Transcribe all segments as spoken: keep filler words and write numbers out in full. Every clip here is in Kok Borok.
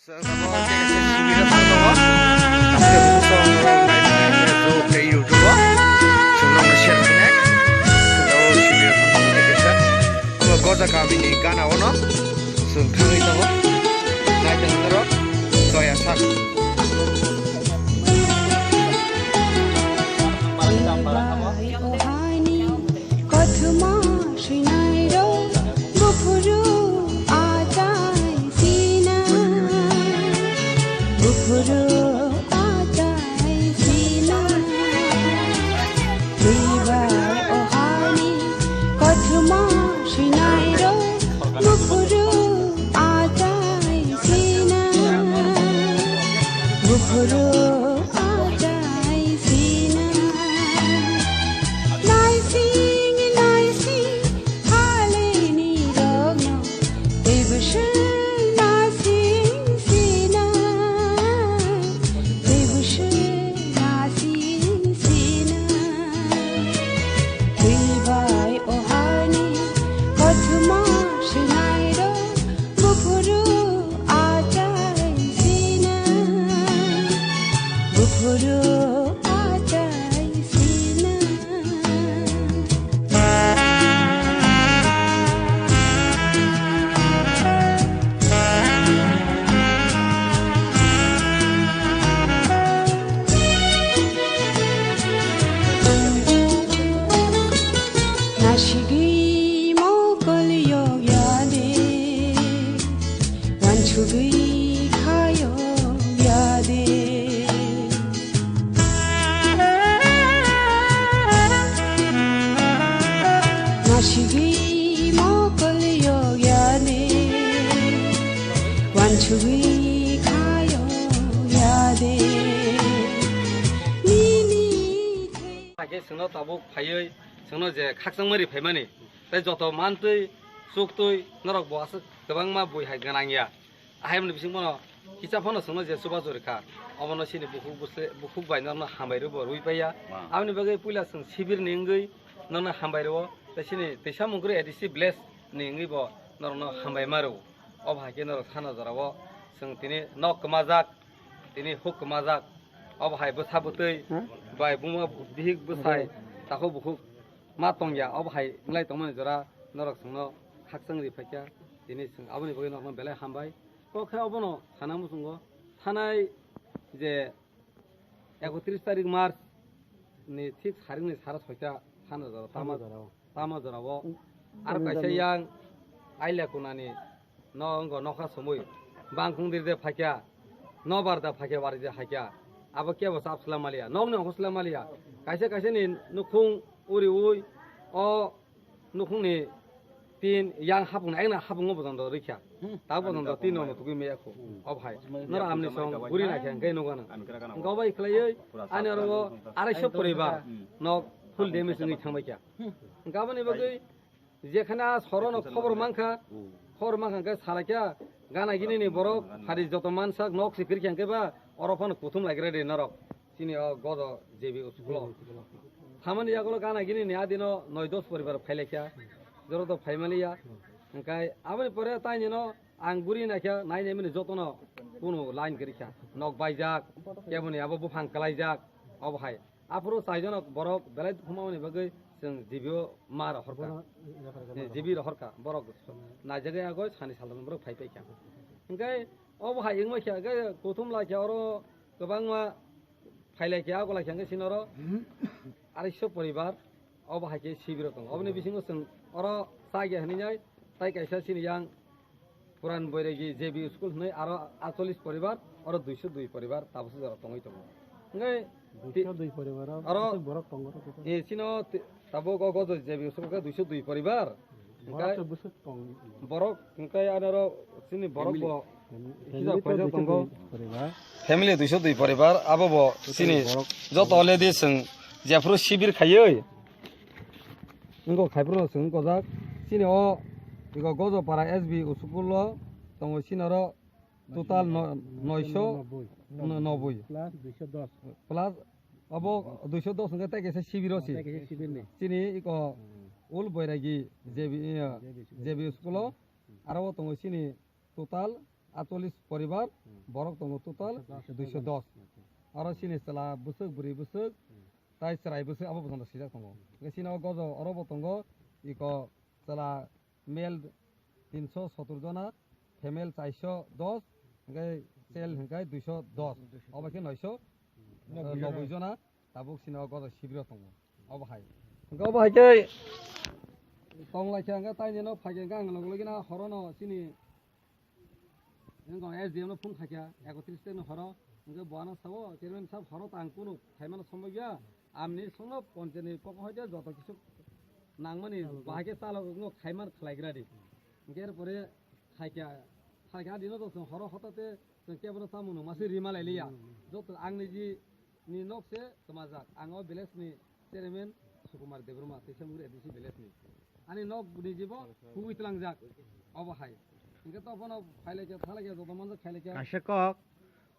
Chwng tamo tei kaisa sibiro thang tongo. Aste bukhuk tong norok nai nai nai vlog tei YouTube o. Chwng norokno share khainai. Chwng tamo sibiro thang tongo tei kaisa. Omo Goja kamini gana ono. Chwng thangwi tongo. Nai tong norok. Toya sak. Kothoma swinairok buphuru achai sina, buphuru achai sina. Twibai o hani kothoma swinairok buphuru achai sina, buphuru achai sina. Naising naising haleni rokno teibo swng nasing sina, teibo swng nasing sina. Twibai o hani kothoma swinairok buphuru achai sina, buphuru achai sina. Nasigwi mokol yok ya de, wansugwi kha yok ya de. Nasigwi mokol yok ya de, wansugwi kha yok ya de. Nini the- Hakhe chwngno tabuk phaiwi chwngno je khakchangmani phaimani, tei joto mantwi, chuktwi norok bo aswk kwbangma bui hai gwnang ya. Ahaimni bising bono kisa phano chwngno je chubachu rwkha, omono chini bukhuk bwsle-, bukhuk bai norokno hambai rwbo rwi paiya. Wow. Aboni bagwi puila chwng sibirni wngwi norokno hambai rwo, tei chini twisa mungkru A D C village ni wngwi bo norokno hambai ma rwo. Obo hai khe norok sana jorao chwng tini nok kwmajak, tini huk kwmajak, obo hai bwsa bwtwi, hmm? Bai buma bihik bwsai, hmm, takhuk bukhuk ma tongya, obo hai wngwi tongmani jora norok chwngno khakchang ri phaikha, tini chwng aboni bagwi norokno belai hambai. Kok khe obono sana muchungo thanai je ekotris tarik March ni thik saringni sara soita thana jora tama, tama jorao. Tama jorao. Hmm. Aro kaisa yang aila kunani no wngkha nokha somoi bangkhung dirde phaikha, nobar da phaikha, wari da phaikha. Abo kebo chap slam maliya, nokni ongkho slam maliya. Kaisa kaisa ni nukhung uri ui o nukhungni tin yang hapung na, ekna hapung o bojondo rikha. Hmm. Ta bojondo tin no tugui me ekho. Hmm. O bhai, nora amni song guri na khe, hingke nukha nang. Hingke o bai khlaiwi ani oro o arai so poribar nok full damage wngwi thangbai kha. Hmm. Hingke aboni bagwi jekhana sorono khobor mankha, hmm, khobor mankha hingke salaikha gana gini ni borok, hmm, hari joto mansak nok si pirkha hingke ba oro phano kuthum laigra de norok. Chini o godo J B school o. Thamani yagulo gana gini ni adino noi dos poribar phailaikha. Joro to phaimaliya. Hingkai aboni pore taini no ang guri naikha, nainai mani jotono kunu line kwrwikha. Nok baijak, keboni abo buphang kwlaijak, obo hai. Aphuru chaijonok borok belai dukhu mamani bagwi chwng J B o ma rohorkha. J B rohorkha, borok naijagwi agoi sani salrokni borok phaipaikha. Hingkai obo hai wngmaikha, hingkai kuthum laikha oro kwbangma phailai khe, ago lai khe, hingke sini oro arai so poribar, obo hai khe sibiro tongo. Oboni bisingo chwng oro chaya hinwi nai, tai kaisa sini yang Puran Boiragi J B school hinwi aro atchollish poribar, oro duiso dui poribar tabukhe jora tongwi tongo. Hingke duiso dui poribar oro borok tongo. E, sino ti-, tabuk o gojo J B school khe duiso dui poribar. Borok hingke to bwswk tong. Borok hingke anoro chini borok bo kisa poisa tongo. Family duiso dui poribar, abo bo chini borok joto ladies chwng jephuru sibir khaiwi. Wngkha khaiphuru chwng wngkha jak. Chini o ego Gojopara S B school o tongo, chini oro total no-, noiso noboi. Plus duiso dos. Plus abo duiso dos hingke tei kaisa sibir o si. Tei kaisa sibir ni. Chini iko Ul Boiragi J B, eh, J B school o. Aro o tongo chini total atchollish poribar, hmm, borok tongo total duiso dos. Aro chini chwla bwswk, bwrwi bwswk, tai chwrai bwswk abo bo tongo sijak tongo. Hwnkhe chini o gojo oro bo tongo iko chwla male tinso sottor jona, female chaiso dos, hwnkhe child hwnkhe duiso dos, obo khe noiso noboi jona tabuk chini o gojo sibiro tongo. Obo hai. Hwnkhe obo hai khe tong lai khe hwnkhe taini no phai khe hwnkhe ang logi logi no horo no chini wngkha S D M no phone khaikha, ekotris tarik no horo, hwnkhe bo ano sao, "Chairman sahab, horo ta ang kunu khaimano somoi ya, amni songno ponchayat ni pokho hoite joto kisu nangmani bahai khe chalok wngno khaiman khlaigra di." Hwnkhe er pore khaikha, khaikha dino to chwng horo hotate chwng kebono chamung nung mase rima lai liya. Joto ang niji ni nok se twmajak, ang o village ni chairman Sukumar Debbarma, Teisam Guri A D C village ni. Ani nok ni jibo hugui tlangjak, obo hai. Hingke to bono phailai khe, thalai khe, joto manjak khailai khe. Kaisa kok,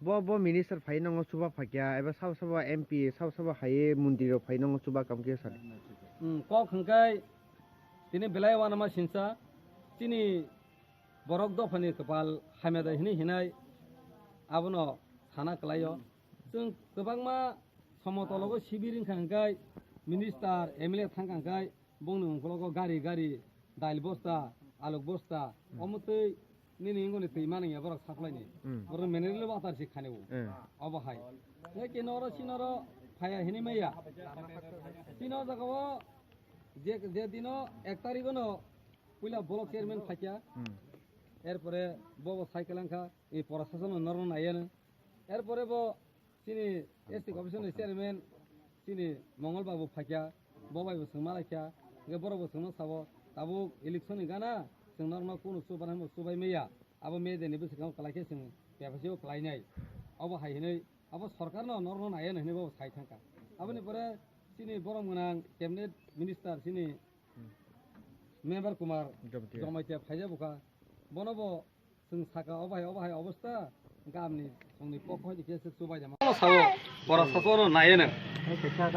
bo, bo minister phai nongo chuba phaikya, eba sabo sabo M P, sabo sabo hai montri rok phai nongo chuba kam khe sadi. Hmm, kok hingkai tini belai wanama sinsa, chini borok dophani kwpal hamya da hinwi hinai abono sana kwlaio. Chwng kwbangma somotologo sibir wngkha hingkai minister, M L A thangkha hingkai bongni ungkologo gari gari dail bosta, aluk bosta, hmm, omo twi nini wngoni twi manwi ya borok supply ni. Hmm. Borok mineral water si khani o. Hmm. Obo hai. Tei keno oro sinoro phaya hinwi maya. Sino jaga o je, je dino ek tarikh no puila block chairman phaikya. Hmm. Erpore bo bo cycle wngkha, e pora sasono norno naiya no. Erpore bo chini S T commission ni chairman chini Mongol Babu phaikya, bo bai bo swngma laikya, hingke borok bo swngno sabo, tabuk election ni gana chwng norokno kunu chubaino chubai maya, abo me deni bwswkango kwlai khe chwng bebasio kwlainai, obo hai hinwi abo sorkarno norokno naiya no hinwi bo sai thangkha. Aboni pore chini borok gwnang cabinet minister chini Member Kumar Jamatia. Jamatia phaijak bukha. Bono bo chwng saka obo hai, obo hai obosta, gamni songni pokho hai khe se chubai da ma. Sao, borok sasono naiye nang.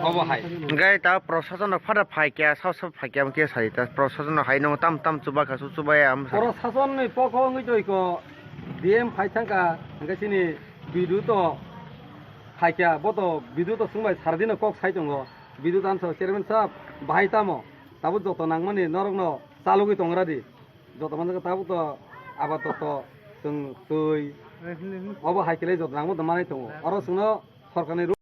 Obo hai. Hingke ta prosason no phada phai kya, sao sao phai kya, hingke sai ta prosason no hai no tam tam chuba kha, su chubai am sa. Borok sasonni pokho wngwi twi ko D M phai thangka, hingke chini bidu to phai kya, bo to bidu to sungbai sardino kok sai tongo. Bidu dan sa chairman sahab, bahai tamo? Tabuk joto nangmani norokno chalogwi tongra di. Joto manjak tabuk to abato to chwng twi. Obo hai khe le joto nangma to manai tongo. Oro chwngno sorkarni